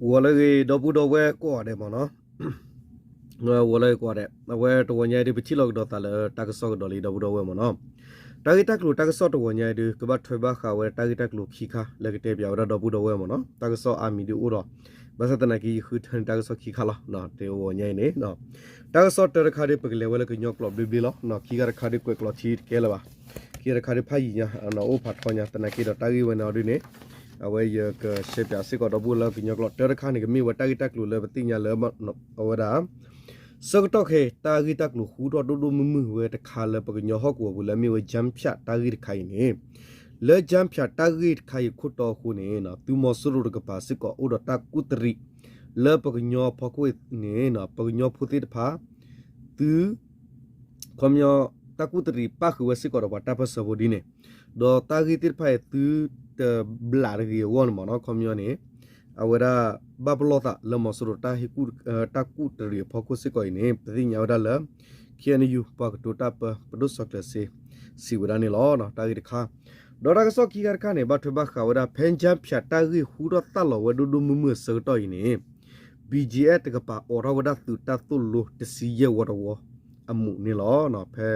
ဂီၤလၢအဂ့ၤ ဒီပုၢ်ဒီဝဲၢ်ကိးဂၤဒဲးမ့ၢ်နီၤ, ဂီၤလၢအဂ့ၤကိးဂၤဒဲး, အဝဲတဂီၤညါအံၤဒုး ပထံၣ်လိာ်ကဒီးသးလၢတၢ်ကစီၣ်ကဒီးလံ ဒီပုၢ်ဒီဝဲၢ်မ့ၢ်နီၤ, တၢ်ဂ့ၢ်တၢ်ကျိၤတၢ်ကစီၣ်တဂီၤညါအံၤဒုး ကဘၣ်ထွဲဘၣ်ဃးဝဲတၢ်ဂ့ၢ်တၢ်ကျိၤခံခါ လၢကတဲပၠးဝဲဒၣ်ဒီပုၢ်ဒီဝဲၢ်မ့ၢ်နီၤ, တၢ်ကစီၣ်အါမံၤဒုးအိၣ်ဒီး, ဘၣ်ဆၣ်သနာ်က့ ယဃုထၢန့ၢ်တၢ်ကစီၣ်ခံခါလီၤ, တဂီၤညါအံၤန့ၣ် တၢ်ကစီၣ်တၢတခါဒုး ပကလဲၤဝဲလၢကညီကျိာ်ဘျ့ဘျ့လီၤ, ခံခါတခါဒုးကွဲးကျိာ်ထံတကဲလၢၤဘၣ်, ခံခါတခါဒုးဖးယံာ်ညါ အိၣ်ဖးထီညါ သနာ်က့ဒီးတၢ်ဂ့ၢ်ဝဲန့ၣ်အီၤဒုးန့ၣ်, အဝဲယကရှဲပၠးစ့ၢ်ကီးဒီပုၢ်ဝဲၢ်လၢကညီကျိာ်တၢတခါန့ၣ် ကမ့ၢ်ဝဲတၢ်ဂ့ၢ်တၢ်ကျိၤလၢပသ့ၣ်ညါလၢ အဝဲဒၣ် ဆၢကတီၢ်ခဲအံၤ တၢ်ဂ့ၢ်တၢ်ကျိၤဃူထီၣ်ဒိၣ်ဒိၣ်မုၢ်မုၢ်ဝဲတခါလၢပကညီဟီၣ်ကဝီၤပူၤလၢအမ့ၢ်ဝဲ ကၠၣ်ဖၠးတၢ်ဂ့ၢ်တခါအံၤန့ၣ်, လၢကၠၣ်ဖၠးတၢ်ဂ့ၢ်တခါအံၤခိၣ်တီအဃိန့ၣ် သုးမီၤစိရိၤတကပၤစ့ၢ်ကီးအိၣ်ဒီးတၢ်ကူၣ်တရံး လၢပကညီဖီခိၣ်န့ၣ် ပကညီဖိသ့ၣ်တဖၣ် သု ခီပညီ တၢ်ကူၣ်တရံးပၣ်ဃုာ်ဝဲစ့ၢ်ကီးဒီးပှၤတၢ်ပၢၢ်ဆၢဖိဒ်န့ၣ်, ဒီးတၢ်ဂ့ၢ်သ့ၣ်တဖၣ်အံၤသုတဘျးတဂ့ၤအဂီၢ်န့ၣ်မ့ၢ်နီၤ, ခီပညီန့ၣ် အဝဲဒၣ်ဘၣ်ပလီၢ်သးလၢမီၤစိရိၤတၢ်ဟ့ၣ်ကူၣ် တၢ်ကူၣ်တရံးအဖီခိၣ်စ့ၢ်ကီးအံၤန့ၣ် ပသ့ၣ်ညါဝဲဒၣ်လၢ ခ့ၣ်အဲၣ်ယူၣ် ပှၤကတိၤတၢ်ပၢ ပဒိၣ်စီၤကျၢၤစ့ စံးဝဲဒၣ်န့ၣ်လီၤ. တၢ်ဂ့ၢ်တခါ, ဒီးတၢ်ကစီၣ်ခံခါတခါန့ၣ် ဘၣ်ထွဲဘၣ်ဃးဝဲဒၣ် ဖဲကၠၣ်ဖၠးတၢ်ဂ့ၢ်ဟူထီၣ်သၣ်လီၤဝဲဒိၣ်ဒိၣ်မုၢ်မုၢ်အဆၢကတီၢ်အံၤန့ၣ် ဘံၣ်ကၠံၣ်အဲၣ် တကပၤအိးထီၣ်ဝဲဒၣ်သုးတၢ်သိၣ်လိတဆံယဲၢ်ဝီတဝီအမူးန့ၣ်လီၤ. ဖဲ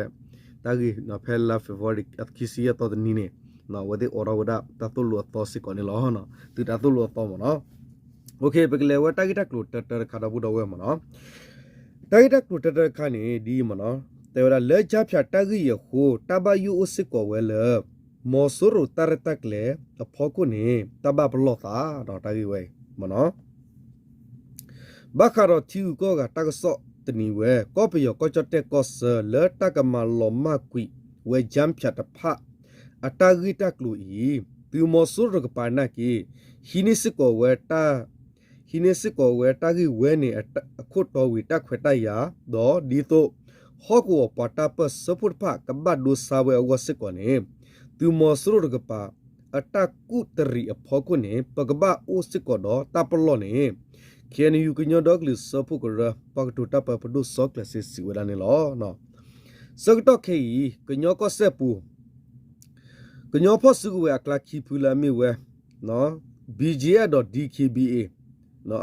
တၢ်ဂ့ၢ် ဖဲလါ February ခံဆံယဲၢ်သီတနံၤန့ၣ် အဝဲသ့ၣ်အိးထီၣ်ဝဲဒၣ်တၢ်သိၣ်လိအသီစ့ၢ်ကီးန့ၣ်လီၤ. သုးတၢ်သိၣ်လိအသီမ့ၢ်နီၤ. ပကလဲၤဝဲတၢ်ဂ့ၢ်တၢ်ကျိၤတၢတၢတခါ ဒီပုၢ်ဒီဝဲၢ်မ့ၢ်နီၤ. တၢ်ဂ့ၢ်တၢ်ကျိၤတၢတၢတခါန့ၣ် ဒ်အံၤမ့ၢ်နီၤ, တဲဝဲဒၣ်လၢကၠၣ်ဖၠးတၢ်ဂ့ၢ်အံၤအဃိ တၢ်ဘၣ်ယိၣ်အိၣ်စ့ၢ်ကီးဝဲလၢ မီၤစိရိၤတၢ်ရဲၣ်တၢ်ကျဲၤအဖီခိၣ်န့ၣ် တၢ်ဘၣ်ပလီၢ်သးဒီးတၢ်ဂ့ၢ်ဝဲအံၤမ့ၢ်နီၤ. ဘၣ်ဃးဒီးထံဂုၤကီၢ်ဂၤတၢ်ကစီၣ်တနံၤဝဲ ကီၢ်ပယီၤကီၢ်ကၠီၣ်တဲၣ်ကီၢ်ဆၢ လၢတၢ်ကမၤလီၤမၢ်ကွံာ်ဝဲကၠၣ်ဖၠးတဖၣ် အတၢ်ဂ့ၢ်တၢ်ကျိၤအံၤ သုးမီၤစိရိၤတကပၤနာ်က့ ဟံးန့ၢ်စ့ၢ်ကီးဝဲတၢ် ဟံးန့ၢ်စ့ၢ်ကီးဝဲတၢ်ဂ့ၢ်ဝဲန့ၣ် အခိၣ်တီဝံၤတၢ်ခွဲးတၢ်ယာ် ဒီးဒ်သိး ဟီၣ်ကဝီၤပှၤတၢ်ပၢၢ်ဆၢဖိတဖၣ်ကဘၣ်ဒိဆါဝဲအဂီၢ်စ့ၢ်ကီးန့ၣ် သုးမီၤစိရိၤတကပၤ အတၢ်ကူၣ်တရံးအဖီခိၣ်န့ၣ် ပကဘၣ်အိၣ်စ့ၢ်ကီးဒီးတၢ်ပလီၢ်န့ၣ် ခ့ၣ်အဲၣ်ယူၣ် ကညီဒီကလုာ်စၢဖှိၣ်ကရၢ ပှၤကတိၤတၢ်ပၢ ပဒိၣ်စီၤကျၢၤစ့ စံးဝဲဒၣ်န့ၣ်လီၤ. ဆၢကတီၢ်ခဲအံၤ ကညီကီၢ်စဲၣ်ပူၤ ကညီဖီၣ်စုကဝဲၤအကျါခံဖုလၢအမ့ၢ်ဝဲ ဘံၣ်ကၠံၣ်အဲၣ် ဒီး ဒံၣ်ခ့ၣ်ဘံၣ်အ့ၣ်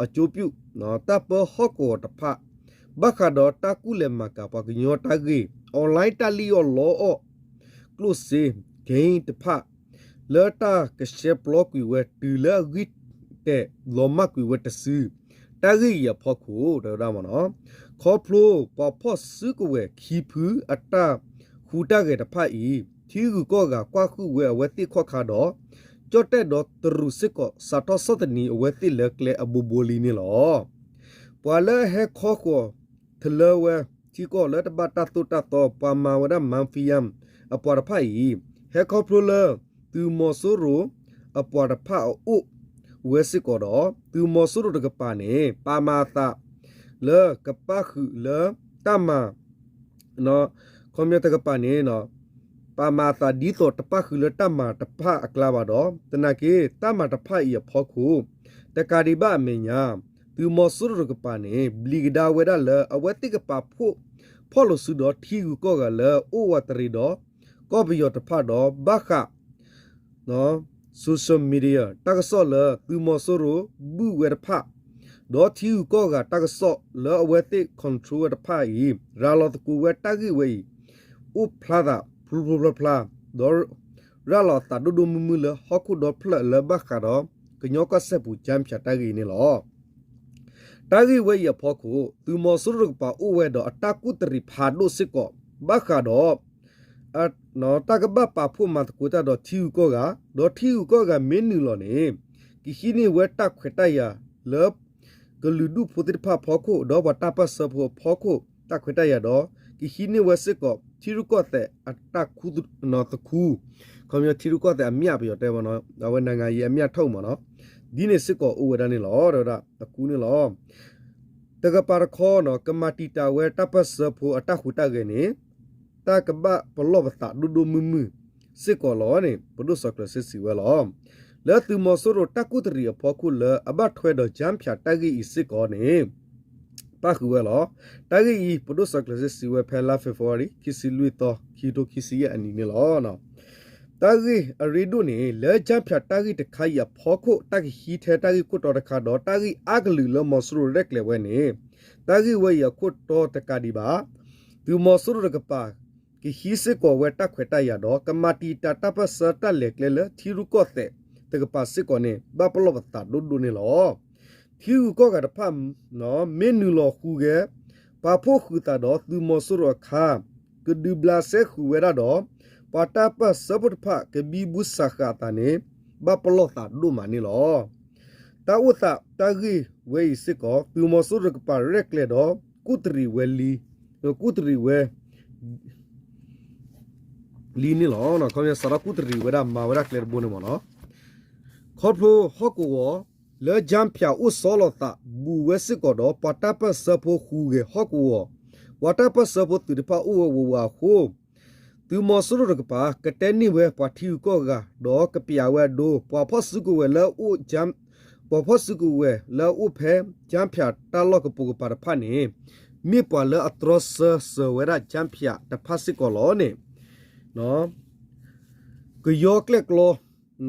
အကၠိပျူၣ် တၢ်ပၢဟီၣ်ကဝီၤတဖၣ် ဘၣ်ဃးဒီးတၢ်ကူၣ်လဲၤမၤကၤပှၤကညီတၢ်ဂ့ၢ် online တၢ်လံၣ်အီၣ်လီအီၣ် ကျိၣ်စ့ game တဖၣ် လၢတၢ်ကဆှဲပျီကွံာ်ဝဲတုၤလၢအဂံၢ်တဲာ်လီၤမၢ်ကွံာ်ဝဲတစု တၢ်ဂ့ၢ်အံၤအဖီခိၣ် တဲဝဲဒၣ်မ့ၢ်နီၤ, ခီဖျိပှၤဖီၣ်စုကဝဲၤခံဖုအတၢ်ဟူးတၢ်ဂဲၤတဖၣ်အံၤ ထံဂုၤကီၢ်ဂၤကွၢ်ဟုၣ်ဝဲအဝဲသ့ၣ်ခီၣ်ခါဒီး ကၠီၣ်တဲၣ်ဒီးတရူးစ့ၢ်ကီး စးထီၣ်ဆီၣ်သနံးအဝဲသ့ၣ်လၢကျဲအဘိဘိလံန့ၣ်လီၤ. ပှၤလၢအဟဲခီဃီၤ ထလၢဝဲထံကီၢ်လၢတဘၣ်တၢ်သိၣ်တၢ်သီ ပှၤမၤဝဲဒၣ် mafia အပှၤတဖၣ်အံၤ ဟဲခီဖျိလၢ သုးမီၤစိရိၤအပှၤတဖၣ်အအိၣ်ဝဲစ့ၢ်ကီးဒီး သုးမီၤစိရိၤတကပၤန့ၣ် ပာ်မၤအသးလၢကပၣ်ဃုာ်လၢတၢ်မၤ ခီပညီတကပၤန့ၣ် ပာ်မၤအသးဒ်သိးတပၣ်ဃုာ်လၢတၢ်မၤတဖၣ်အကျါဘၣ်ဒီး သနာ်က့ တၢ်မၤတဖၣ်အံၤအဖီခိၣ် တကးဒံးဘၣ်အမဲာ်ညါ သုးမီၤစိရိၤတကပၤန့ၣ် ဘျံးကဒါဝဲဒၣ်လၢအဝဲသ့ၣ်ကပာ်ဖှိၣ်ဖီၣ်လိာ်စုဒီးထံဂုၤကီၢ်ဂၤလၢအိၣ်ဝးတရံးဒီး ကီၢ်ပယီၤတဖၣ်ဒီး ဘၣ်ဃး social media တၢ်ကစီၣ်လၢသုးမီၤစိရိၤဘုၣ်ဝဲတဖၣ် ဒီးထံဂုၤကီၢ်ဂၤတၢ်ကစီၣ်လၢအဝဲသ့ၣ် control ဝဲတဖၣ်အံၤ ရၤလီၤသကိးဝဲတၢ်ဂ့ၢ်ဝဲအံၤ အိၣ်ဖျါသးဖျိဖျိဖျါဖျါ ဒီးရၤလီၤအသးဒိၣ်ဒိၣ်မုၢ်မုၢ်လၢဟီၣ်ခိၣ်ဒီဖျၢၣ်လၢဘၣ်ဃးဒီး ကညီကီၢ်စဲၣ်ပူၤကၠၣ်ဖၠးတၢ်ဂ့ၢ်အံၤန့ၣ်လီၤ. တၢ်ဂ့ၢ်ဝဲအံၤအဖီခိၣ် သုးမီၤစိရိၤတကပၤအိၣ်ဝဲဒီးအတၢ်ကူၣ်တရံးဖးဒိၣ်စ့ၢ်ကီး ဘၣ်ဃးဒီး တၢ်ကဘၣ်ပာ်ဖှိၣ်မၤသကိးတၢ်ဒီးထံဂုၤကီၢ်ဂၤ ဒီးထံဂုၤကီၢ်ဂၤမ့ၢ်နုာ်လီၤန့ၣ် ကဟံးန့ၢ်ဝဲတၢ်ခွဲးတၢ်ယာ်လၢ ကလုာ်ဒူၣ်ဖိသ့ၣ်တဖၣ်အဖီခိၣ် ဒီးပှၤတၢ်ပၢၢ်ဆၢဖိအဖီခိၣ် တၢ်ခွဲးတၢ်ယာ်ဒီး ကဟံးန့ၢ်ဝဲစ့ၢ်ကီး ထံရူၢ်ကီၢ်သဲးအတၢ်ခူ သခူ ခီပညီထံရူၢ်ကီၢ်သဲးအမျၢ်ပယီၤတဲဝဲ အဝဲ နိုင်ငံရေးအမျှော်ထိုင် မ့ၢ်နီၤ ဒ်န့ၣ်စ့ၢ်ကီးအိၣ်ဝဲဒၣ်န့ၣ်လီၤ တဲဝဲဒၣ်အကူန့ၣ်လီၤ. တကပၤတခီ ကမၤတံာ်တာ်ဝဲတၢ်ပၢၢ်ဆၢဖိအတၢ်ဟူးတၢ်ဂဲၤန့ၣ် တၢ်ကဘၣ်ပလီၢ်ပသးဒိၣ်ဒိၣ်မုၢ်မုၢ်စ့ၢ်ကီးလီၤန့ၣ် ပဒိၣ်စီၤကျၢၤစ့စံးဝဲလီၤ. လၢသုးမီၤစိရိၤတၢ်ကူၣ်တရံးအဖီခိၣ်လၢအဘၣ်ထွဲဒီးကၠၣ်ဖၠးတၢ်ဂ့ၢ်အံၤစ့ၢ်ကီးန့ၣ် ပၣ်ဃုာ်ဝဲလီၤ. တၢ်ဂ့ၢ်အံၤ ပဒိၣ်စီၤကျၢၤစ့စံးဝဲဖဲလါ February ခံဆံလွံၢ်သီ ခံကထိခံဆံယဲၢ်အနံၣ်န့ၣ်လီၤ. တၢ်ဂ့ၢ်အရ့ဒိၣ်န့ၣ် လၢကၠၣ်ဖၠးတၢ်ဂ့ၢ်တခါအံၤအဖီခိၣ် တၢ်ကဟံးထဲတၢ်ဂ့ၢ်ခိၣ်တီတခါ ဒီးတၢ်ဂ့ၢ်အါကလုာ်လၢမီၤစိရိၤရဲၣ်ကျဲၤဝဲန့ၣ် တၢ်ဂ့ၢ်ဝဲအံၤအခိၣ်တီတကးဒံးဘၣ် သုးမီၤစိရိၤတကပၤ ကဟံးစ့ၢ်ကီးဝဲတၢ်ခွဲးတၢ်ယာ်ဒီး ကမၤတံာ်တာ်တၢ်ပၢၢ်ဆၢတၢ်လဲၤကျဲလၢထံရူၢ်ကီၢ်သဲးတကပၤစ့ၢ်ကီးန့ၣ် ဘၣ်ပလီၢ်ပသးဒိၣ်ဒိၣ်န့ၣ်လီၤ. ထံဂုၤကီၢ်ဂၤတဖၣ် မ့ၢ်နုာ်လီၤဟူးဂဲၤ ပာ်ဖှိၣ်ဃုာ်သးဒီးသုးမီၤစိရိၤအခါ ကဒုးဘျးစဲဃုာ်ဝဲဒၣ်ဒီး ပှၤတၢ်ပၢၢ်ဆၢဖိတဖၣ် ကဘံဘူစးဃာ်အသးန့ၣ် ဘၣ်ပလီၢ်သးဒိၣ်မးန့ၣ်လီၤ. တၢ်အိၣ်သးတၢ်ဂ့ၢ်ဝဲအံၤစ့ၢ်ကီး သုးမီၤစိရိၤတကပၤရဲၣ်ကျဲၤဒီး ကူၣ်တရံးဝဲလံ ကူၣ်တရံးဝဲ လံန့ၣ်လီၤ. ခီပညီစးထီၣ်ကူၣ်တရံးဝဲဒၣ်မၤဝဲဒၣ်ကျဲတဘိန့ၣ်မ့ၢ်နီၤ ခီဖျိဟီၣ်ကဝီၤ လၢကၠၣ်ဖၠးအိၣ်ဆီလီၤသး ဘူးဝဲစ့ၢ်ကီးဒီး ပှၤတၢ်ပၢၢ်ဆၢဖိဟူးဂဲၤဟီၣ်ကဝီၤ ပှၤတၢ်ပၢၢ်ဆၢဖိသုးတဖၣ်အိၣ်ဝဲဝးဝးအဃိ သုးမီၤစိရိၤတကပၤ ကတဲန့ၢ်ဝဲပှၤထံဂုၤကီၢ်ဂၤ ဒီးကပျးဝဲအဒိ ပှၤဖီၣ်စုကဝဲၤလၢအအိၣ် ပှၤဖီၣ်စုကဝဲၤလၢအအိၣ်ဖဲ ကၠၣ်ဖၠးတၢ်လီၢ်ကပိာ်ကပၤတဖၣ်န့ၣ် မ့ၢ်ပှၤလၢအတြီဆၢစၢၤဝဲဒၣ်ကၠၣ်ဖၠးတဖၣ်စ့ၢ်ကီးလီၤန့ၣ် ကယီကျဲၣ်ကျီ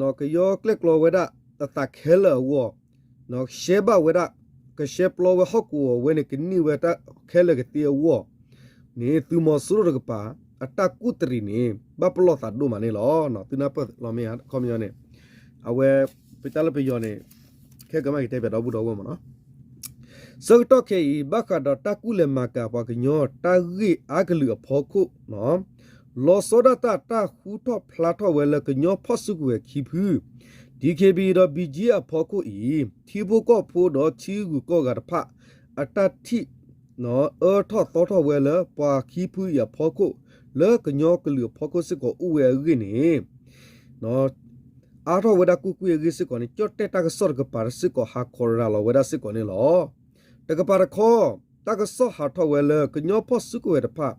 ကယီကျဲၣ်ကျီဝဲဒၣ်အသးခဲလၢာ်အဂီၢ် ရှဲဘၣ်ဝဲဒၣ် ကရှဲပျီဝဲဟီၣ်ကဝီၤဝဲန့ၣ် ကန့ၢ်ဝဲတၢ်ခဲလၢာ်ကသ့အဂီၢ်န့ၣ် သုးမီၤစိရိၤတကပၤ အတၢ်ကူၣ်တရံးန့ၣ် ဘၣ်ပလီၢ်သးဒိၣ်မးန့ၣ်လီၤ. သုနၢ်ပၢၢ်လီၤမ့ၢ်ဧါ ခီပညီန့ၣ် အဝဲ ပတၢ်လၢပယီၤန့ၣ် ခဲကမၣ်ကတဲပၠးဒီပုၢ်ဒီဝဲၢ်မ့ၢ်နီၤ ဆၢကတီၢ်ခဲအံၤ ဘၣ်ဃးဒီးတၢ်ကူၣ်လဲၤမၤကၤပှၤကညီတၢ်ဂ့ၢ်အါကလုာ်အဖီခိၣ် လီၤဆီဒၣ်တၢ်တၢ်ဃူထီၣ်ဖျါထီၣ်ဝဲလၢကညီဖီၣ်စုကဝဲၤခံဖု DKBA ဒီး BGF အဖီခိၣ်အံၤ ထံဖိကီၢ်ဖိဒီးထံဂုၤကီၢ်ဂၤတဖၣ် အတၢ်ထံၣ် အၢထီၣ်သီထီၣ်ဝဲလၢပှၤခံဖုအံၤအဖီခိၣ် လၢကညီကလုာ်အဖီခိၣ်စ့ၢ်ကီးအိၣ်ဝဲအဂ့ၢ်န့ၣ် အါထီၣ်ဝဲဒၣ်ကွ့ၢ်ကွ့ၢ်အဂ့ၢ်စ့ၢ်ကီးန့ၣ် ကၠီၣ်တဲၣ်တၢ်ကစီၣ်တကပၤစ့ၢ်ကီးဟးခိးရၤလီၤဝဲဒၣ်စ့ၢ်ကီးန့ၣ်လီၤ. တကပၤတခီ တၢ်ကစီၣ်ဟးထီၣ်ဝဲလၢကညီဖီၣ်စုကဝဲၤတဖၣ်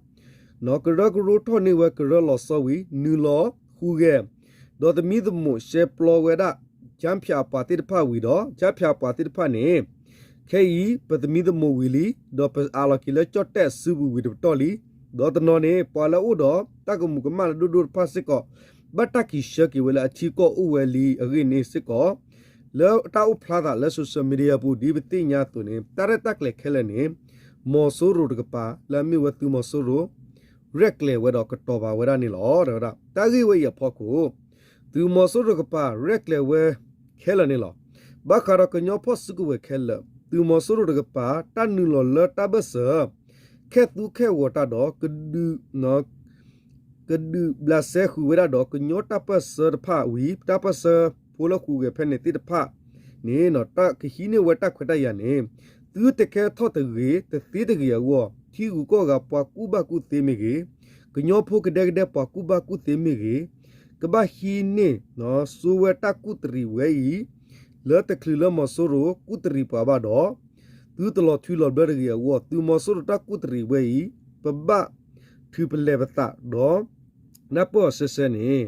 ကရၢကရိထီၣ်န့ၢ်ဝဲကရၢလီၤဆီဝံၤ နုာ်လီၤဟူးဂဲၤ ဒီးသမံသမိးရှဲပျီဝဲဒၣ် ကၠၣ်ဖၠးအပှၤသ့ၣ်တဖၣ်ဝံၤဒီး ကၠၣ်ဖၠးအပှၤသ့ၣ်တဖၣ်န့ၣ် ခဲအံၤ ပသမံသမိးဝံၤလံ ဒီးပအးလီၤက့ၤလၢကၠီၣ်တဲၣ်အစုပူၤဝံၤတပတီၢ်လံ. ဒီးတနီၤန့ၣ် ပှၤလၢအအိၣ်ဒီးတၢ်ကမူးကမၣ်လၢဒိၣ်ဒိၣ်တဖၣ်စ့ၢ်ကီး ဘၣ်တၢ်က့ၤဆှၢက့ၤဝဲလၢအထံကီၢ်အိၣ်ဝဲလံအဂ့ၢ်န့ၣ်စ့ၢ်ကီး လၢတၢ်အိၣ်ဖျါသးလၢ social media ပူၤ ဒ်ပသ့ၣ်ညါအသိးန့ၣ် တၢ်ရဲၣ်တၢ်ကျဲၤခဲလၢာ်န့ၣ် မီၤစိရိၤတကပၤလၢအမ့ၢ်ဝဲသုးမီၤစိရိၤ ရဲၣ်ကျဲၤဝဲဒီးကတီၤပာ်ဝဲဒၣ်န့ၣ်လီၤ. တၢ်ဂ့ၢ်ဝဲအံၤအဖီခိၣ် သုးမီၤစိရိၤတကပၤရဲၣ်ကျဲၤဝဲခဲလၢာ်န့ၣ်လီၤ. ဘၣ်ဃးဒီးကညီဖီၣ်စုကဝဲၤခဲလၢာ် သုးမီၤစိရိၤတကပၤ တၢ်နုာ်လီၤလၢတၢ်ဘၢၣ်စၢၤ ခဲသူခဲဂီၤတၢ်ဒီး ကဒုးဘျးစဲဃုာ်ဝဲဒၣ်ဒီး ကညီတၢ်ပၢၢ်ဆၢတဖၣ်ဝံၤ တၢ်ပၢၢ်ဆၢဖိလၢဟူးဂဲၤဖဲန့ၣ်သ့ၣ်တဖၣ်န့ၣ် တၢ်ကဟံးန့ၢ်ဝဲတၢ်ခွဲးတၢ်ယာ်န့ၣ် သုတကဲထီၣ်တဂ့ၤ တသ့တဂ့ၤအဂီၢ် ထံဂုၤကီၢ်ဂၤပှၤကူၣ်ဘၣ်ကူၣ်သ့မ့ၢ်ဂ့ၤ, ကညီဖိကဒဲကဒဲပှၤကူၣ်ဘၣ်ကူၣ်သ့မ့ၢ်ဂ့ၤ, ကဘၣ်ဟံးန့ၢ် စိဝဲတၢ်ကူၣ်တရံးဝဲအံၤ လၢတချုးလၢမီၤစိရိၤကူၣ်တရံးပှၤဘၣ်ဒီး သုတလီၤထွံလီၤဘျၢတဂ့ၤအဂီၢ် သုးမီၤစိရိၤတၢ်ကူၣ်တရံးဝဲအံၤ ပဘၣ်ထုးပလဲၤပသးဒီး နၢ်ပၢၢ်အီၤစဲစဲန့ၣ်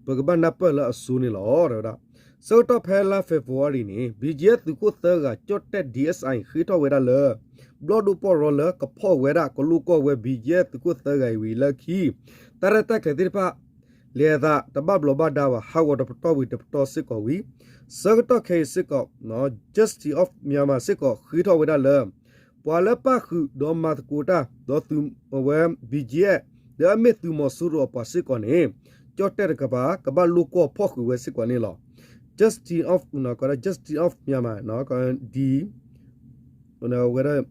ပကဘၣ်နၢ်ပၢၢ်လၢအစိန့ၣ်လီၤ. တဲဝဲဒၣ် ဆၢကတီၢ်ဖဲလါ February န့ၣ် BGF သုးခိၣ်သၢဂၤ ကၠီၣ်တဲၣ် DSI ဃ့ထီၣ်ဝဲဒၣ်လၢ ဘျီၣ်ဒိၣ်ပီၢ်ရီလၢကဖီၣ်ဝဲဒၣ်ကလိကီၢ်ဝဲ BGF သုးခိၣ်သၢဂၤအံၤဝံၤလၢခံ တၢ်ရဲၣ်တၢ်ကျဲၤသ့ၣ်တဖၣ် လဲၤအသးတဘၣ်ဘျီးဘၣ်ဒါဘၣ် ဟးဂီၤတပတီၢ်ဝံၤတပတီၢ်စ့ၢ်ကီးဝံၤ ဆၢကတီၢ်ခဲအံၤစ့ၢ်ကီး Justice of Myanmar စ့ၢ်ကီးဃ့ထီၣ်ဝဲဒၣ်လၢ ပှၤလၢပၣ်ဃုာ်ဒီးမၤသကိးတၢ် ဒီးသုးအဝဲ BGF လၢအမ့ၢ်သုးမီၤစိရိၤအပှၤစ့ၢ်ကီးန့ၣ် ကၠီၣ်တဲၣ်တကပၤ ကဘၣ်လိၣ်ကီၢ်ဖီၣ်ဃုာ်ဝဲစ့ၢ်ကီးန့ၣ်လီၤ. Justice of Justice of Myanmar ဒီး ဝဲဒၣ်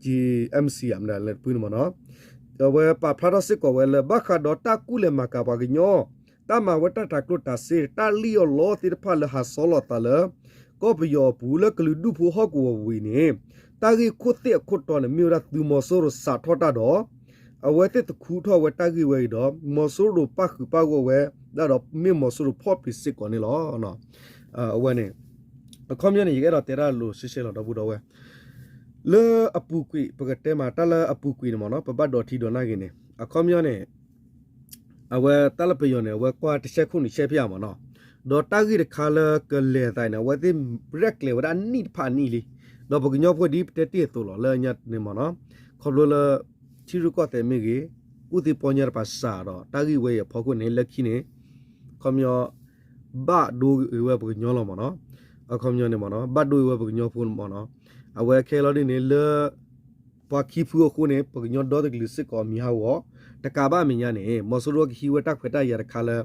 GMC မနုၤလဲၣ်တဖုန့ၣ်မ့ၢ်နီၤ အဝဲပာ်ဖျါထီၣ်စ့ၢ်ကီးဝဲလၢ ဘၣ်ဃးဒီးတၢ်ကူၣ်လဲၤမၤကၤပှၤကညီ တၢ်မၤဝဲတၢ်တၤကျိၣ်တၤစ့ တၢ်လံၣ်အီၣ်လီသ့ၣ်တဖၣ်လၢဟးဆီလီၤသးလၢ ကီၢ်ပယီၤအပူၤလၢကလုာ်ဒူၣ်ဖိဟီၣ်ကဝီၤဝံၤန့ၣ် တၢ်ဂ့ၢ်ခိၣ်သ့ၣ်အခိၣ်တီန့ၣ် မ့ၢ်ဝဲဒၣ်သုးမီၤစိရိၤစးထီၣ်တၢ်ဒီး အဝဲသ့ၣ်သခူထီၣ်ဝဲတၢ်ဂ့ၢ်ဝဲအံၤဒီး မီၤစိရိၤပၣ်ဃုာ်ပၣ်ဂီၢ်ဝဲဒၣ်ဒီး မ့ၢ်မီၤစိရိၤဖီၣ်ဖျ့စ့ၢ်ကီးန့ၣ်လီၤ. အဝဲန့ၣ် အခီပညီန့ၣ် ယကအဲၣ်ဒိးတဲတၢ်လိၤဆှဲဆှဲလီၤ ဒီပုၢ်ဒီဝဲၢ် လၢအပူၤကွံာ် ပကတဲမးတၢ်လၢအပူၤကွံာ်န့ၣ်မ့ၢ်နီၤ ပဘၣ်ဒိးထံဒိးနၢ်ဂ့ၤန့ၣ် အခီပညီန့ၣ် အဝဲတၢ်လၢပယီၤန့ၣ် အဝဲကွၢ်တဆဲခိၣ်နံၣ်ဆဲဖဲအမ့ၢ်နီၤ ဒီးတၢ်ဂ့ၢ်တခါလၢကလဲၤသးန့ၣ် အဝဲသ့ၣ်ရဲၣ်ကျဲၤဝဲဒၣ်နံၣ်တဖၣ်အနံၣ်လံ ဒီးပကညီဖိဒ်ပတဲတ့ၢ်အသိးလီၤ လၢညါန့ၣ်မ့ၢ်နီၤ ခီဖျိလၢ ထံရူၢ်ကီၢ်သဲးမ့ၢ်ဂ့ၤ ကူၣ်သ့ပီညါတပၤစးဒီး တၢ်ဂ့ၢ်ဝဲအံၤအဖီခိၣ်န့ၣ် လၢခံန့ၣ် အခီပညီ ဘၣ်ဒိဝဲပှၤကညီလီၤမ့ၢ်နီၤ. အခီပညီန့ၣ်မ့ၢ်နီၤ ဘၣ်ဒိဝဲပှၤကညီဖိမ့ၢ်နီၤ. အဝဲခဲလီၤဒ်န့ၣ် လၢ ပှၤခံဖုအဃိန့ၣ် ပှၤကညီဒီတကလုာ်စ့ၢ်ကီးအမံၤဟးဂီၤ, တကးဘၣ်အမဲာ်ညါန့ၣ် မီၤစိရိၤကဟံးဝဲတၢ်ခွဲးတၢ်ယာ်တခါလၢ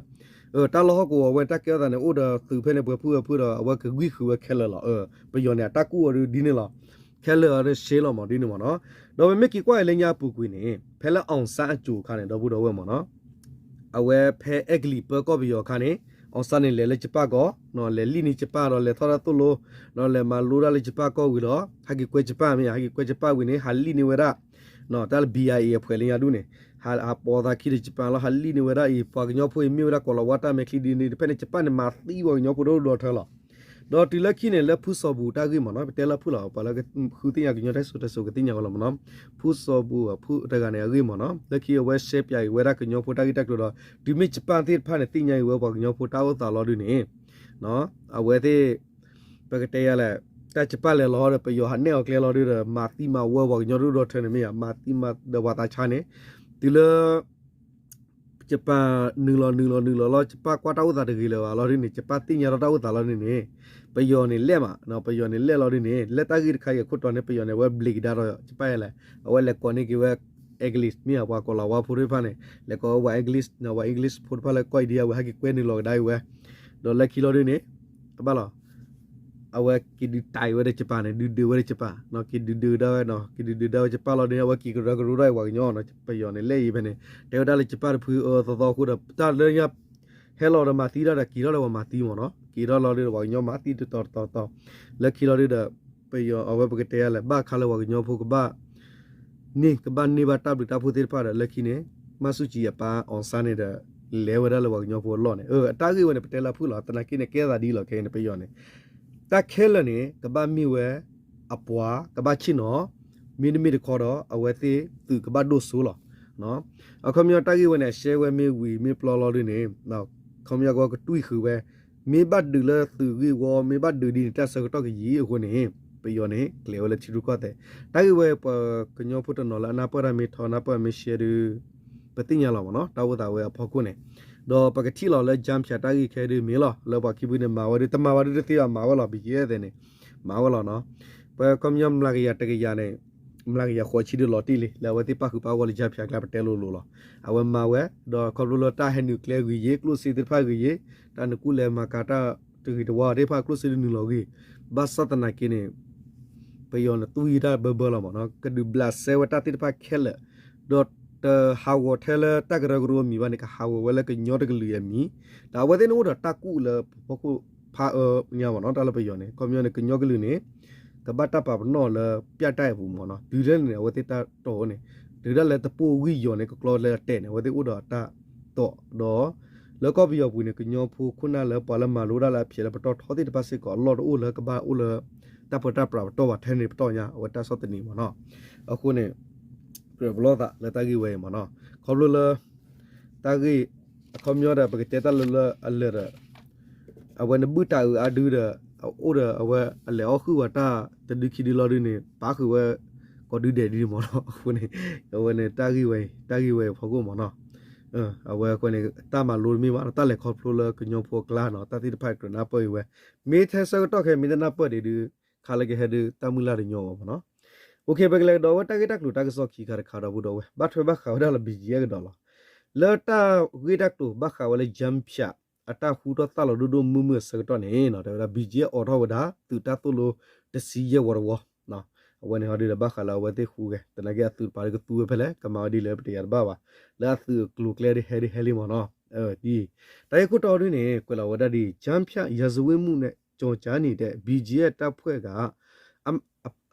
တၢ်လီၢ်ဟီၣ်ကဝီၤဝဲတၢ်ကဲထီၣ်သးန့ၣ် အိၣ်ဒီးသုးဖဲန့ၣ် ပှဲၤဖုပှဲၤဖုဒီး အဝဲကဂံၢ်ဃုာ်ဝဲခဲလၢာ်လီၤ. ပယီၤန့ၣ် အတၢ်ကူၣ်အီၤဒ်န့ၣ်လီၤ. ခဲလၢာ်အီၤဒ်ရှဲလီၤမ့ၢ်ဒ်န့ၣ်မ့ၢ်နီၤ. ဒီးပမ့ၢ်က့ၤကွၢ်အံၤလၢညါအပူၤကွံာ်န့ၣ် ဖဲလၢ အောင်ဆန်း အစိၤအခါန့ၣ် ဒီပုၢ်ဒီဝဲၢ်မ့ၢ်နီၤ အဝဲဖဲအဲကလံးပၢကီၢ်ပယီၤအခါန့ၣ် အောင်ဆန်း န့ၣ် လဲၤလၢယပၣ်ကီၢ်, လဲၤလံၣ်န့ၢ်ယပၣ်ဒီး လဲၤထီၣ်တၢ်သိၣ်လိ, ဒီးလဲၤမၤလိတၢ်လၢယပၣ်ကီၢ်ဝံၤဒီး ဟဲက့ၤကွဲယပၣ်မ့ၢ်ဧါ, ဟဲက့ၤကွဲယပၣ်ဝံၤန့ၣ် ဟးလံၣ်န့ၢ်ဝဲဒၣ် တၢ်လၢ ဘီအံအ့ အဖှဲးလၢညါဒူၣ်န့ၣ် ဟးပိာ်သးခံဒီးယပၣ်လီၤ, ဟးလံၣ်န့ၢ်ဝဲဒၣ်အံၤ ပှၤကညီဖိအံၤမ့ၢ်ဝဲဒၣ်ကီၤလၤဝါတၢ်မဲာ်ချံဒ်န့ၣ် တဖဲန့ၣ် ယပၣ်န့ၣ် မၤသံပှၤကညီဖိဒိၣ်ဒိၣ်ထၢလီၤ. ဒီးတုၤလၢခံန့ၣ် လၢဖုစီၤဘူၣ်တၢ်ဂ့ၢ်မ့ၢ်နီၤ ပတဲလၢဖုလီၤ ပှၤလၢဃုသ့ၣ်ညါကညီတၢ်စံၣ်စိၤတဲစိၤကသ့ၣ်ညါဝဲလီၤမ့ၢ်နီၤ, ဖုစီၤဘူၣ်အဖုတဂၤန့ၣ် အဂ့ၢ်မ့ၢ်နီၤ လၢခံအဝဲရှဲပၠးအံၤဝဲဒၣ်ကညီဖိတၢ်ဂ့ၢ်တၢ်ကျိၤဒီး တုၤမ့ၢ်ယပၣ်သ့ၣ်တဖၣ်န့ၣ် သ့ၣ်ညါအံၤဝဲပှၤကညီဖိတၢ်အိၣ်သးလီၤဒ်န့ၣ် အဝဲသ့ၣ် ပကတဲယၤလဲၣ်, တၢ်ယပၣ်လဲၤလီၤဒီး ပယီၤဟးနဲၣ်အီၤကျဲလီၤဒုဒီး မၤသံမၤဝဲပှၤကညီဒိၣ်ဒိၣ်ထၢန့ၣ်မ့ၢ်ဧါ, မၤသံမၤဒီးပှၤသးဆါန့ၣ်, တုၤလၢ ယပၣ်နုာ်လီၤနုာ်လီၤနုာ်လီၤလီၤ ယပၣ်ကွၢ်တၢ်အိၣ်သးတဂ့ၤလၢၤဘၣ်လီၤဒ်န့ၣ် ယပၣ်သ့ၣ်ညါထီၣ်တၢ်အိၣ်သးလီၤဒ်န့ၣ်, ပယီၤန့ၣ်လဲၣ်မး, ပယီၤန့ၣ်လဲၣ်လီၤဒ်န့ၣ် လၢတၢ်ဂ့ၢ်တခါအံၤအခိၣ်တီန့ၣ် ပယီၤန့ၣ် အဝဲဘျ့းကဒါဒီးယပၣ်ယၤလဲၣ်, အဝဲလဲၤကိးန့ၢ်က့ၤဝဲ English မ့ၢ်ဧါ, ပှၤကီၤလၤဝါဖိသ့ၣ်တဖၣ်န့ၣ် လဲၤကိးဝဲ English, ဝဲ English ဖိတဖၣ်လၢကီၢ်အံၤဒ်အံၤ အဝဲဟဲက့ၤကွဲနုာ်လီၤကဒါအံၤဝဲ, ဒီးလၢခံလီၤဒ်န့ၣ် အဘၣ်လီၤ အဝဲက့ၤဒုးတၢ်အံၤဝဲဒီးယပၣ်န့ၣ် ဒုးဒုးဝဲဒီးယပၣ်, က့ၤဒုးဒုးကဒါဝဲ, က့ၤဒုးဒုးကဒါဝဲယပၣ်လီၤဒ်န့ၣ် အဝဲက့ၤကရၢကရိတၢ်အံၤပှၤကညီနီၤ, ပယီၤန့ၣ်လဲၣ်အံၤဖဲန့ၣ် တဲဝဲဒၣ်လၢယပၣ်တဖုအၢသီသီအဃိဒီး တၢ်လၢညါ ဟဲလီၤဒီးမၤသံတၢ်ဒီး က့ၤထီၣ်ဒီးပှၤမၤသံမ့ၢ်နီၤ, က့ၤထီၣ်လီၤဒုဒီးပှၤကညီမၤသံတတီၤတတီၤတတီၤ, လၢခံလီၤဒုဒီး ပယီၤအဝဲပကတဲယၤလဲၣ် ဘၣ်ခါလၢပှၤကညီဖိကဘၣ် န့ၢ်ကဘၣ်န့ၢ်ဘၣ်တၢ်ဘျုးတၢ်ဖှိၣ်သ့ၣ်တဖၣ်ဒီး လၢခံန့ၣ် မၢ်ဆူၣ်ကၠံအပၢ် အောင်ဆန်း န့ၣ်ဒီး လဲၤဝဲဒၣ်လၢပှၤကညီဖိအလီၢ်န့ၣ်, အတၢ်ဂ့ၢ်ဝဲန့ၣ် ပတဲလၢဖုၣ်လီၤ, သနာ်က့န့ၣ် ကဲသးဒ်လီၤခဲအံၤန့ၣ် ပယီၤန့ၣ် တၢ်ခဲလၢာ်န့ၣ် ကဘၣ်မ့ၢ်ဝဲ အပှၤ ကဘၣ်ဆ့ၣ်နီၤ, မ့တမ့ၢ်တခီဒီး အဝဲသ့ၣ်သုးကဘၣ်ဒိၣ်စိလီၤ. အခီပညီတၢ်ဂ့ၢ်ဝဲန့ၣ် အရှဲဝဲမ့ၢ်ဝံၤမ့ၢ်ပျီလီၤဒ်န့ၣ် အခီပညီကကတွံၢ်ဃုာ်ဝဲ မ့ၢ်ဘၣ်ဒုးလၢသုးဂ့ၢ်ဝီ မ့ၢ်ဘၣ်ဒုးဒ်န့ၣ် တၢ်ဆၢကတီၢ်ကယံာ်အဃိန့ၣ် ပယီၤန့ၣ် ကျဲၤဝဲလၢထံရူၢ်ကီၢ်သဲး, တၢ်ဂ့ၢ်ဝဲပှၤကညီဖိတနီၤလၢအနၢ်ပၢၢ်တၢ်မ့ၢ်ထီ နၢ်ပၢၢ်မ့ၢ်ရှဲဒုး ပသ့ၣ်ညါလီၤမ့ၢ်နီၤ တၢ်အိၣ်သးဝဲအဖီခိၣ်န့ၣ်, ဒီးပကထံၣ်လီၤလၢ ကၠၢဖၠး တၢ်ဂ့ၢ်ခဲဒုးမ့ၢ်လီၤ လၢပှၤခံဖုန့ၣ် မၤဝဲဒုး တမၤဝဲဒုးတသ့ဘၣ် မၤဝဲလီၤ ဘံၣ်ကဲသဲးန့ၣ် မၤဝဲလီၤနီၤ, ပှၤခီပညီမျးကယၤတကယၤန့ၣ် မျးကယၤဃိးဆံဒုးလီၤတံၢ်လံ လၢအဝဲသ့ၣ်ပၣ်ဃုာ်ပၣ်ဂီၢ်လၢ ကၠၢဖၠး ကျါ ပတဲလိၤလိၤလီၤ, အဝဲမၤဝဲ ဒီးခီဖျိလၢတၢ်ဟဲနုာ်ကျဲဂ့ၤယ့ၣ် ကျိၣ်စ့သ့ၣ်တဖၣ်ဂ့ၤယ့ၣ် တၢ်နကူၣ်လဲၤမၤကၤတၢ်တဂ့ၤတဝါသ့ၣ်တဖၣ် ကျိၣ်စ့ဒုးနုာ်လီၤဂ့ၤ, ဘၣ်ဆၣ်သနာ်က့န့ၣ် ပယီၤန့ၣ်သူၣ်ယံၤတၢ်ဘၢဘၢလီၤမ့ၢ်နီၤ, ကဒုးဘျးစဲဝဲတၢ်သ့ၣ်တဖၣ်ခဲလၢာ်, ဒီးတဟးဂီၤထဲလၢတၢ်ကရၢကရိအမံၤဘၣ်န့ၣ် ကဟးဂီၤဝဲလၢကညီတကလုာ်အမံၤ, ဒီးအဝဲသ့ၣ်န့ၣ်အိၣ်ဒီးတၢ်ကူၣ်လၢပဖီခိၣ်ဖးအၢညါမ့ၢ်နီၤ, တၢ်လၢပယီၤန့ၣ် ခီပညီန့ၣ် ကညီကလုာ်န့ၣ် ကဘၣ်တၢ်ပာ်ပနီၣ်လၢ ပြတိုက် အပူၤမ့ၢ်နီၤ, တုၤထဲန့ၣ် အဝဲသ့ၣ်တၢ်တီၢ်န့ၣ် တုၤဒၣ်လဲာ်တပိာ်ဝံၣ်ယီၤန့ၣ် ကကျီလၢအတဲာ်န့ၣ် အဝဲသ့ၣ်အိၣ်ဒီးတၢ်တီၢ်ဒီး လၢကီၢ်ပယီၤပူၤန့ၣ် ကညီဖိခိၣ်နၢ်လၢပှၤလၢမၤလိတၢ်လၢအဖျဲးလၢပတီၢ်ထီသ့ၣ်တဖၣ်စ့ၢ်ကီး အလီၢ်တအိၣ်လၢကဘၣ်အိၣ်လၢ တၢ်ပၢတၢ်ပြးပတီၢ်ဘၣ်ထဲန့ၣ်ပတီၢ်ညါ အဝဲတၢ်ဆီၣ်သနံးမ့ၢ်နီၤ, အဃိန့ၣ် ကြၢးပလီၢ်သးလၢတၢ်ဂ့ၢ်ဝဲအံၤမ့ၢ်နီၤ, ခီဖျိလၢ တၢ်ဂ့ၢ် အခီပညီဒီး ပကတဲတၢ်လၢလၢအလၢာ်ဒီး အဝဲနဘုၣ်တၢ်အုးအါဒုဒီး အိၣ်ဒီးအဝဲအလဲၤအီၣ်ဃုာ်ဝဲတၢ်တဒုခံဒုလီၤဒုန့ၣ် ပာ်ဃုာ်ဝဲ ကိးဒုဒဲးဒုမ့ၢ်နီၤ, အဃိန့ၣ် အဝဲန့ၣ်တၢ်ဂ့ၢ်ဝဲအံၤ တၢ်ဂ့ၢ်ဝဲအံၤဖီခိၣ်မ့ၢ်နီၤ, အဝဲအဃိန့ၣ် တၢ်မၤလိတမ့ၢ်ဘၣ် တၢ်လဲၤခီဖျိလၢကညီဖိအကျါနီၤ တၢ်သ့ၣ်တဖၣ်ကြၢးနၢ်ပၢၢ်အံၤဝဲ, မ့ၢ်ထဲဆၢကတီၢ်ခဲအံၤ မ့ၢ်တနၢ်ပၢၢ်ဒံးဒု ခါလၢကဟဲဒု တၢ်မုၢ်လၢ်တညီဘၣ်မ့ၢ်နီၤ, ပကလဲၤကဒီးဝဲတၢ်ဂ့ၢ်တၢ်ကျိၤတၢ်ကစီၣ်ခံခါတခါဒီပုၢ်ဒီဝဲၢ် ဘၣ်ထွဲဘၣ်ဃးဝဲဒၣ်လၢ ဘံၣ်ကၠံအဲၣ် ကဒီးလီၤ, လၢတၢ်ဂ့ၢ်တၢ်ကျိၤဘၣ်ဃးဝဲလၢ ကၠၢဖၠး အတၢ်ဟူထီၣ်သၣ်လီၤဒိၣ်ဒိၣ်မုၢ်မုၢ်အဆၢကတီၢ်န့ၣ် တဲဝဲဒၣ် ဘံၣ်ကၠံအဲၣ် အိးထီၣ်ဝဲဒၣ် သုးတၢ်သိၣ်လိတဆံယဲၢ်ဝီတဝီ, အဝဲန့ၣ်ဟီဒုဒီးဘၣ်ဃးလၢအဝဲသ့ၣ်ဃူဂဲၤ သနာ်က့အသုးတပၤလၢကသူဝဲဖဲလဲၣ် ကမၤဝဲဒ်လဲၣ်ပတယၤတဘၣ်ဘၣ်, လၢအသုးအကျိၤအကျဲဒုးဟဲဒုးဟဲလံမ့ၢ်နီၤ, ဒ် တၢ်ဂ့ၢ်ခိၣ်တီဒုန့ၣ် ကွဲးလီၤဝဲဒၣ်ဒ် ကၠၢဖၠး ရာဇဝတ်မှုနဲ့ ကျော်ကြားနေတဲ့ ဘံၣ်ကၠံအဲၣ် တပ်ဖွဲ့က အ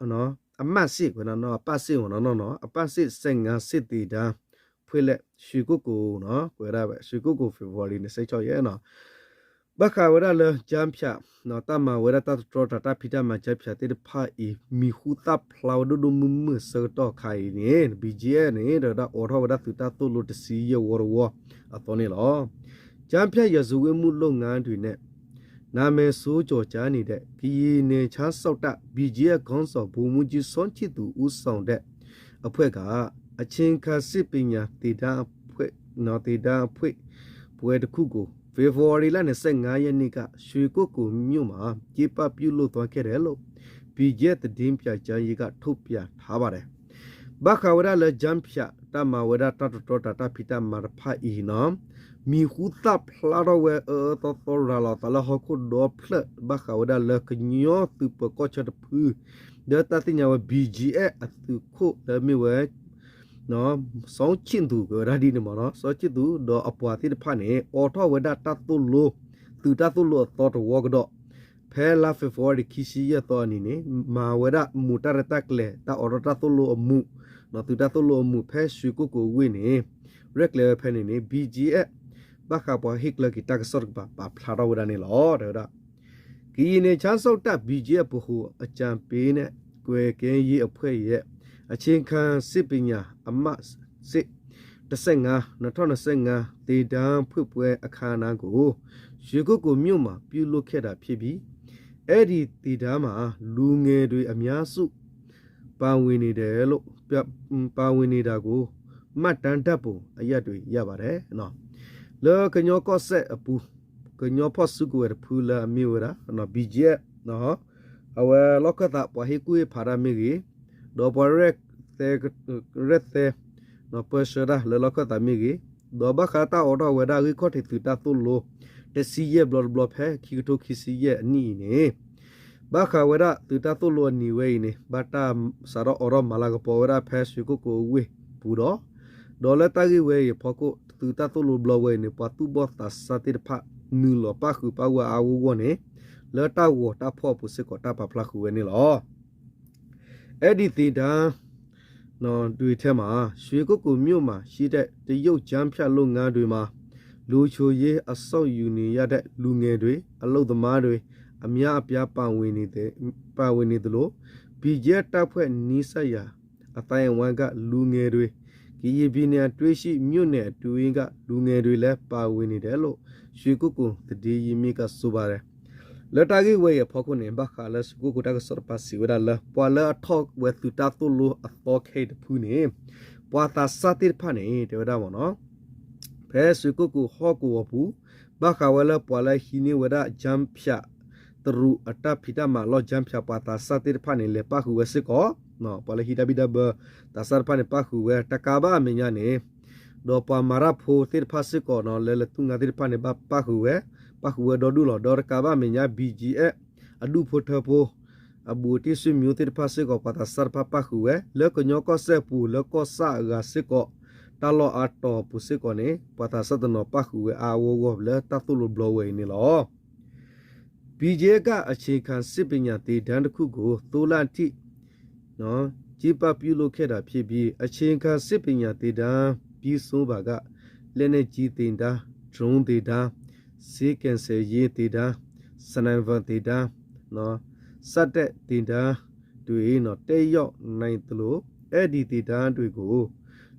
အမှတ်စစ် ကွဲးနီၤ အပၣ်စ့ၣ်မ့ၢ်နီၤ အပၣ်စ့ၣ် ဆယ့်ငါး စစ်သင်တန်း ဖွင့်လှစ် ရွှေကုက္ကို ကွဲးဝဲဒၣ် ရွှေကုက္ကို ဖေဖော်ဝါရီ နှစ်ဆယ့်ခြောက်ရက်နီၤ, ဘၣ်ဃးဝဲဒၣ်လၢ ကၠၢဖၠး တၢ်မၤဝဲဒၣ်တၢ်တတြီတၢ် တၢ်ဖံးတၢ်မၤကၠၢဖၠးသ့ၣ်တဖၣ်အံၤ မံၤဟူသၣ်ဖျါဝဲဒိၣ်ဒိၣ်မုၢ်မုၢ်အဆၢကတီၢ်ခါအံၤန့ၣ် ဘံၣ်ကၠံအဲၣ် န့ၣ် တဲဝဲဒၣ်အိးထီၣ်ဝဲဒၣ်သုးတၢ်သိၣ်လိတဆံယဲၢ်ဝီတဝီအသီန့ၣ်လီၤ. ကၠၢဖၠး ရာဇဝတ်မှုလုပ်ငန်းတွေနဲ့ နာမည်ဆိုးကျော်ကြားနေတဲ့ ကရင်နယ်ခြားစောင့်တပ် ဘံၣ်ကၠံအဲၣ် ခေါင်းဆောင် ဗိုလ်မှူးကြီး စောချစ်သူ ဦးဆောင်တဲ့ အဖွဲ့က အချိန်အခါ စစ်ပညာသင်တန်းအဖွဲ့ သင်တန်းအဖွဲ့ ပွဲတစ်ခုကို ဖေဖော်ဝါရီလ နှစ်ဆယ့်ငါးရက်နေ့က ရွှေကုက္ကိုမြို့မှာ ကျင်းပပြုလုပ်သွားခဲ့တယ်လို့ BGF သတင်းပြန်ကြားရေးက ထုတ်ပြန်ထားပါတယ်. ဘၣ်ဃးဝဲဒၣ်လၢ ကၠၢဖၠး တၢ်မၤဝဲဒၣ်တၢ်တတီတၢ် တၢ်ဖံးတၢ်မၤတဖၣ်အံၤနီၤ မံၤဟူသၣ်ဖျါထီၣ်ဝဲအၢအၢသီသီ ရၤလီၤသးလၢဟီၣ်ခိၣ်ဒီဖျၢၣ် ဘၣ်ဃးဝဲဒၣ်လၢကညီသုးပၢၤကီၢ်ဆၢတဖု ဒီးတၢ်သ့ၣ်ညါဝဲ BGF အသုးခိၣ်လၢမ့ၢ်ဝဲ စီၤဆံၣ်သူး ကဝဲဒၣ်ဒ်န့ၣ်မ့ၢ်နီၤ စီၤဆံၣ်သူး ဒီးအပှၤသ့ၣ်တဖၣ်န့ၣ် အိးထီၣ်ဝဲဒၣ်တၢ်သိၣ်လိ သုးတၢ်သိၣ်လိအသီတဝီကဒီး ဖဲလါ February ခံဆံယဲၢ်သီအနံၤန့ၣ် မၤဝဲဒၣ်မူးတၢ်ရဲၣ်တၢ်ကျဲၤ တၢ်အိးထီၣ်တၢ်သိၣ်လိအမူး သုးတၢ်သိၣ်လိအမူး ဖဲရွှေကုက္ကိုအဝ့ၢ်န့ၣ် ရဲၣ်ကျဲၤဝဲဖဲန့ၣ်န့ၣ် BGF ဘၣ်ဃးပှၤဟ့ၣ်ကျၢၤက့ၤတၢ်ကစီၣ်တကပၤ ပာ်ဖျါထီၣ်ဝဲဒၣ်န့ၣ်လီၤ. တဲဝဲဒၣ် ကရင်နယ်ခြားစောင့်တပ် BGF ဗဟိုအကြံပေးနဲ့ ကွပ်ကဲရေးအဖွဲ့ရဲ့ အခြေခံစစ်ပညာအမှတ်စစ် တစ်ဆယ့်ငါး နှစ်ထောင့်နှစ်ဆယ့်ငါး သင်တန်းဖွင့်ပွဲအခမ်းအနားကို ရွှေကုက္ကိုမြို့မှာ ပြုလုပ်ခဲ့တာဖြစ်ပြီး အဲဒီသင်တန်းမှာ လူငယ်တွေအများစု ပါဝင်နေတယ်လို့ ပါ- ပါဝင်နေတာကို မှတ်တမ်းဓာတ်ပုံအရပ်တွေရပါတယ် လၢကညီကီၢ်စဲၣ်အပူၤ ကညီဖီၣ်စုကဝဲၤတဖုလၢအမ့ၢ်ဝဲဒၣ် BGF အဝဲလီၢ်ခၢၣ်သးပှၤဟ့ၣ်ကူၣ်ဟ့ၣ်ဖးတၢ်မ့ၢ်ဂ့ၤ, ဒီးပှၤရဲၣ်သဲ ရဲၣ်သဲ ပၢဆှၢတၢ်လၢလီၢ်ခၢၣ်သးမ့ၢ်ဂ့ၤ, ဒီးဘၣ်ဃးတၢ်အိးထီၣ်ဝဲဒၣ်ဂံၢ်ခီၣ်ထံးသုးတၢ်သိၣ်လိ တဆံယဲၢ်ဘျီတဘျီဖဲ ခံကထိခံဆံယဲၢ်အနံၣ်အံၤန့ၣ် ဘၣ်ဃးဝဲဒၣ်သုးတၢ်သိၣ်လိအနံၤဝဲအံၤန့ၣ် ဘၣ်တၢ်စးထီၣ်အိးထီၣ်မၤလၤကပီၤဝဲဒၣ်ဖဲရွှေကုက္ကိုအဝ့ၢ်ပူၤဒီး ဒီးလၢတၢ်ဂ့ၢ်ဝဲအံၤအဖီခိၣ် သုးတၢ်သိၣ်လိဘျီဝဲအံၤန့ၣ် ပှၤသူၣ်ဘီၣ်သးစၢ်သ့ၣ်တဖၣ် နုာ်လီၤပၣ်ဃုာ်ပၣ်ဝဲအါအါဂီၢ်ဂီၢ်န့ၣ် လၢတၢ်ဂီၤတၢ်ဖီၣ်အပူၤစ့ၢ်ကီးတၢ်ပာ်ဖျါဃုာ်ဝဲန့ၣ်လီၤ. အဲဒီသင်တန်း တွေထဲမှာ ရွှေကုက္ကိုမြို့မှာရှိတဲ့ တရုတ်ကျားဖြန့်လုပ်ငန်းတွေမှာ လုံခြုံရေးအစောင့်ယူနေရတဲ့ လူငယ်တွေ၊ အလုပ်သမားတွေ အများအပြား ပါဝင်နေတယ်- ပါဝင်နေသလို BGF တပ်ဖွဲ့နီးစပ်ရာ အသိုင်းအဝိုင်းက လူငယ်တွေ၊ ကရင်ပြည်နယ်အတွင်းရှိ မြို့နယ်အတွင်းက လူငယ်တွေလည်း ပါဝင်နေတယ်လို့ ရွှေကုက္ကိုသတင်းရင်းမြစ်က ဆိုပါတယ်. လၢတၢ်ဂ့ၢ်ဝဲအံၤအဖီခိၣ်န့ၣ် ဘၣ်ဃးလၢရွှေကုက္ကိုတၢ်ကစီၣ်တဖၣ်စံးဝဲဒၣ်လၢ ပှၤလၢအထီၣ်ဝဲသုးတၢ်သိၣ်လိအသီခဲအံၤတဖုန့ၣ် ပှၤသးစၢ်သ့ၣ်တဖၣ်န့ၣ် တဲဝဲဒၣ်မ့ၢ်နီၤ ဖဲရွှေကုက္ကိုဟီၣ်ကဝီၤပူၤ ဘၣ်ဃးဝဲလၢပှၤလၢဟံးန့ၢ်ဝဲဒၣ် ကျားဖြန့် တရူးအတၢ်ဖံးတၢ်မၤလီၢ် ကျားဖြန့် ပှၤသးစၢ်သ့ၣ်တဖၣ်န့ၣ် လဲၤပၣ်ဃုာ်ဝဲစ့ၢ်ကီး, ပှၤလၢဟံးတၢ်ဘံၣ်တၢ်ဘၢ သးစၢ်တဖၣ်န့ၣ် ပၣ်ဃုာ်ဝဲ တကးဘၣ်အမဲာ်ညါန့ၣ် ဒီးပှၤမၤတၢ်ဖိသ့ၣ်တဖၣ်စ့ၢ်ကီးနီၤ လၢလဲၤသူၣ်ငါသ့ၣ်တဖၣ်န့ၣ် ဘၣ်ပၣ်ဃုာ်ဝဲ, ပၣ်ဃုာ်ဝဲဒီဒူၣ်လီၤ. ဒီးတကးဘၣ်အမဲာ်ညါ BGF အဒူၣ်ဖိထၢဖိ အဘူးအတံၢ်ဆွေမျိုးသ့ၣ်တဖၣ်စ့ၢ်ကီး ပှၤသးစၢ်တဖၣ်ပၣ်ဃုာ်ဝဲ, လၢကညီကီၢ်စဲၣ်အပူၤ လၢကီၢ်ဆၣ်အဂၤစ့ၢ်ကီး တၢ်လီၢ်အါတီၤပူၤစ့ၢ်ကီးန့ၣ် ပှၤသးစၢ်တနီၤပၣ်ဃုာ်ဝဲအါအါဂီၢ်ဂီၢ်လၢတၢ်သိၣ်လိဘျီဝဲအံၤန့ၣ်လီၤ. BGF က အခြေခံစစ်ပညာသင်တန်းတစ်ခုကို သုံးလအထိ ကျင်းပပြုလုပ်ခဲ့တာဖြစ်ပြီး အခြေခံစစ်ပညာသင်တန်းပြီးဆုံးပါက လက်နက်ကြီးသင်တန်း၊ ဒရုန်းသင်တန်း၊ ဆေးကယ်ဆယ်ရေးသင်တန်း၊ စနိုက်ပါသင်တန်း စတဲ့သင်တန်းတွေ တက်ရောက်နိုင်သလို အဲဒီသင်တန်းတွေကို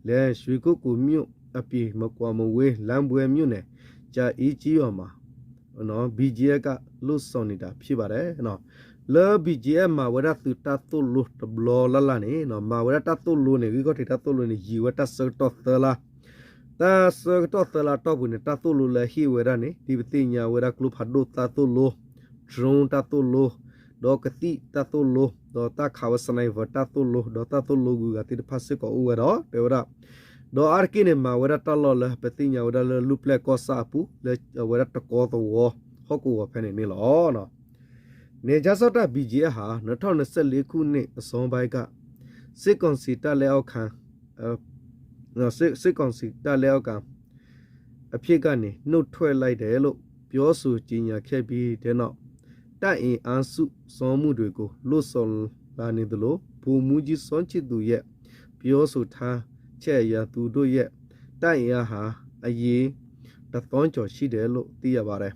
လည်း ရွှေကုက္ကိုမြို့အပြင် မကွာမဝေး လမ်းပွဲမြို့နယ် ကြာအင်းကျေးရွာမှာ BGF က လုပ်ဆောင်နေတာဖြစ်ပါတယ် လၢ BGF မၤဝဲဒၣ်သုးတၢ်သိၣ်လိတဘျီလၢ်လၢ်န့ၣ် မၤဝဲဒၣ်တၢ်သိၣ်လိန့ၣ် ဂံၢ်ခီၣ်ထံးတၢ်သိၣ်လိန့ၣ် ယံာ်ဝဲတၢ်ဆၢကတီၢ်သၢလါ, တၢ်ဆၢကတီၢ်သၢလါအတီၢ်ပူၤန့ၣ် တၢ်သိၣ်လိလၢဟ့ၣ်ဝဲဒၣ်န့ၣ် ဒ်ပသ့ၣ်ညါဝဲဒၣ်ကျိဖးဒိၣ်တၢ်သိၣ်လိ, drone တၢ်သိၣ်လိ, ဒီးကသံၣ်တၢ်သိၣ်လိ, ဒီးတၢ်ခးဝဲ sniper တၢ်သိၣ်လိ, ဒီးတၢ်သိၣ်လိဂုၤဂၤသ့ၣ်တဖၣ်စ့ၢ်ကီးအိၣ်ဝဲဒီး တဲဝဲဒၣ် ဒီးအါတက့ၢ်န့ၣ် မၤဝဲဒၣ်တၢ်လီၢ်လၢ ပသ့ၣ်ညါဝဲဒၣ်လၢ လူၢ်ပျဲၢ်ကီၢ်ဆၣ်အပူၤ လၢအဝဲဒၣ်တကီသဝီ ဟီၣ်ကဝီၤဖဲန့ၣ်န့ၣ်လီၤ. နယ်ခြားစောင့်တပ် BGF ဟာ နှစ်ထောင့်နှစ်ဆယ့်လေးခုနှစ်အစောပိုင်းက စစ်ကောင်စီတပ်လက်အောက်ခံ စစ်စစ်ကောင်စီတပ်လက်အောက်ခံအဖြစ်ကနေ နုတ်ထွက်လိုက်တယ်လို့ ပြောဆိုကြေညာခဲ့ပြီးတဲ့နောက် တပ်အင်အားစုဆောင်းမှုတွေကို လုပ်ဆောင်လာနေသလို ဗိုလ်မှူးကြီးစောချစ်သူရဲ့ ပြောဆိုထားချက်အရ သူတို့ရဲ့ တပ်အင်အားဟာ အရင်တစ်သောင်းကျော်ရှိတယ်လို့ သိရပါတယ်.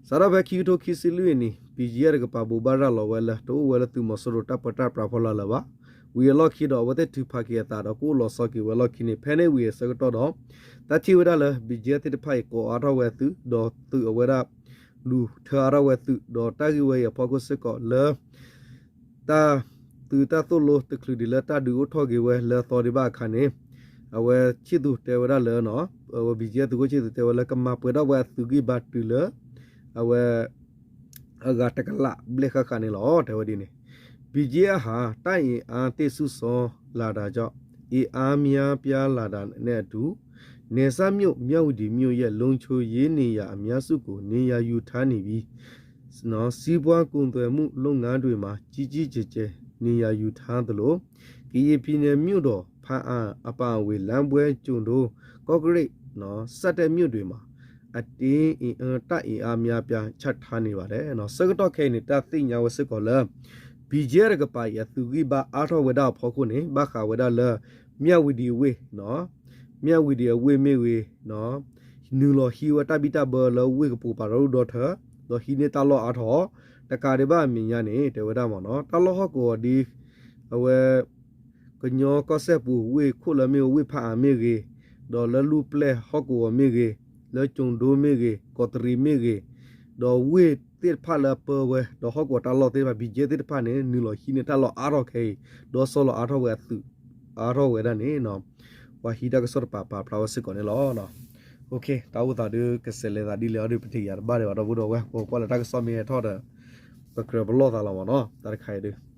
စးထီၣ်ဖဲခံကထိခံဆံလွံၢ်အနံၤ BGF တကပၤ ဘိးဘၣ်ရၤလီၤဝဲလၢ တအိၣ်ဝဲလၢသုးမီၤစိရိၤတၢ်ပၢတၢ်ပြးဖီလာ်လၢၤဘၣ်. ဝံၤအလီၢ်ခံဒီး အဝဲသ့ၣ်ထုးဖးက့ၤအသးဒီး ကအိၣ်လီၤဆီက့ၤဝဲလီၢ်ခံန့ၣ် ဖဲန့ၣ်ဝံၤအဆၢကတီၢ်ဒီး တၢ်ထံၣ်ဝဲဒၣ်လၢ BGF သ့ၣ်တဖၣ်အံၤ ကိးအါထီၣ်ဝဲသုး ဒီးသုးအဝဲဒၣ် လူၤထၢအါထီၣ်ဝဲသုး ဒီးတၢ်ဂ့ၢ်ဝဲအံၤအဖီခိၣ်စ့ၢ်ကီးလၢ တၢ်သုးတၢ်သိၣ်လိတချုးဒံးလၢတၢ်ဒုးအိၣ်ထီၣ်က့ၤဝဲလၢအသီဒံးဘၣ်အခါန့ၣ် အဝဲဆံၣ်သူးတဲဝဲဒၣ်လၢ အဝဲ BGF သုးခိၣ်ဆံၣ်သူးတဲဝဲလၢကမၤပှဲၤထီၣ်ဝဲအသုးဂံၢ်ဘါတုၤလၢ အဝဲ အဂၤတကလးဘျဲၣ်ဃၣ်ဃၣ်န့ၣ်လီၤ တဲဝဲဒ်န့ၣ်. BGF ဟာ တပ်အင်အားသစ် စုဆောင်းလာတာကြောင့် အင်အားများပြားလာတာနဲ့အတူ နယ်စပ်မြို့ မြဝတီမြို့ရဲ့ လုံခြုံရေးနေရာအများစုကို နေရာယူထားနေပြီး စီးပွားကူးသန်းလုပ်ငန်းတွေမှာ ကြီးကြီးကျယ်ကျယ် နေရာယူထားသလို ကရင်ပြည်နယ်မြို့တော် ဘားအံအပါအဝင် လမ်းပဝဲ ကျိုဒို ကော့ကရိတ် စတဲ့မြို့တွေမှာ အတင်းအင်အား တပ်အင်အားများပြား ချထားနေပါတယ် ဆၢကတီၢ်ခဲအံၤန့ၣ် တၢ်သ့ၣ်ညါဝဲစ့ၢ်ကီးလၢ BGF တကပၤအံၤ အသုးဂံၢ်ဘါအါထီၣ်ဝဲဒၣ်အဖီခိၣ်န့ၣ် ဘၣ်ဃးဝဲဒၣ်လၢ မြဝတီအဝ့ၢ် မြဝတီအဝ့ၢ်မ့ၢ်ဂ့ၤ နုာ်လီၤဟံးဝဲတၢ်ဘံၣ်တၢ်ဘၢလၢဝ့ၢ်ကပိာ်ပၤဒီဒူၣ်ဒီထၢ ဒီးဟံးန့ၢ်တၢ်လီၢ်အါထီၣ် တကးဒံးဘၣ်အမဲာ်ညါန့ၣ် တဲဝဲဒၣ်မ့ၢ်နီၤ တၢ်လီၢ်ဟီၣ်ကဝီၤဒ် အဝဲ ကညီကီၢ်စဲၣ်ပူၤဝ့ၢ်ခိၣ်လၢမ့ၢ်ဝ့ၢ်ဖးအါမ့ၢ်ဂ့ၤ, ဒီးလၢလူၢ်ပျဲၢ်ဟီၣ်ကဝီၤမ့ၢ်ဂ့ၤ, လၢကၠိၤဒိမ့ၢ်ဂ့ၤ, ကီးတရံးမ့ၢ်ဂ့ၤ, ဒီးဝ့ၢ်သ့ၣ်တဖၣ်လၢအပၢဝဲ ဒီးဟီၣ်ကဝီၤတၢ်လီၢ်သ့ၣ်တဖၣ် BGF သ့ၣ်တဖၣ်န့ၣ် နုာ်လီၤဟံးန့ၢ်တၢ်လီၢ်အါထီၣ်ခဲအံၤ ဒီးဆီလီၤအါထီၣ်ဝဲအသုး အါထီၣ်ဝဲဒၣ်န့ၣ် ပှၤဟံးတၢ်ကစီၣ်တပၤပာ်ဖျါဝဲစ့ၢ်ကီးန့ၣ်လီၤ. တၢ်အိၣ်သးဒုး ကစဲးလဲၤသးဒ်လဲၣ်အီၤဒုး ပတယၤတဘၣ်ဒံးဘၣ် ဒီပုၢ်ဒီဝဲၢ် ပကွၢ်လၢတၢ်ကစီၣ်မ့ၢ်ဟဲထီၣ်ဒီး ပကြၢးပလီၢ်သးလီၤမ့ၢ်နီၤ တၢ်တခါအံၤဒုး ဒ်လဲၣ် ဒီ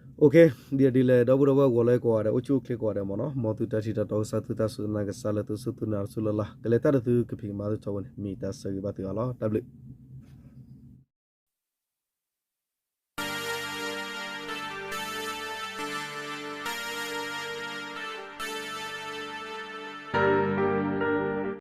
ပုၢ်ဒီဝဲၢ် ဂီၤလၢကိးဂၤဒဲး အိၣ်ဆူၣ်အိၣ်ချ့ကိးဂၤဒဲးမ့ၢ်နီၤ မ်သုတၢ်ထံၣ်တၢ်တီကစၢ် သုတၢ်စူၢ်တၢ်နာ်ကစၢ်လၢသုစူၢ်သုနာ်တစူၢ်လၢ်လၢ် ကလဲၤတၢ်ဒီးသုကဖံးကမၤသုထီဘိန့ၣ် မ့ၢ်တၢ်ဆၢဂ့ၤဘၣ်သုအါလီၤ. တၢ်ဘျုး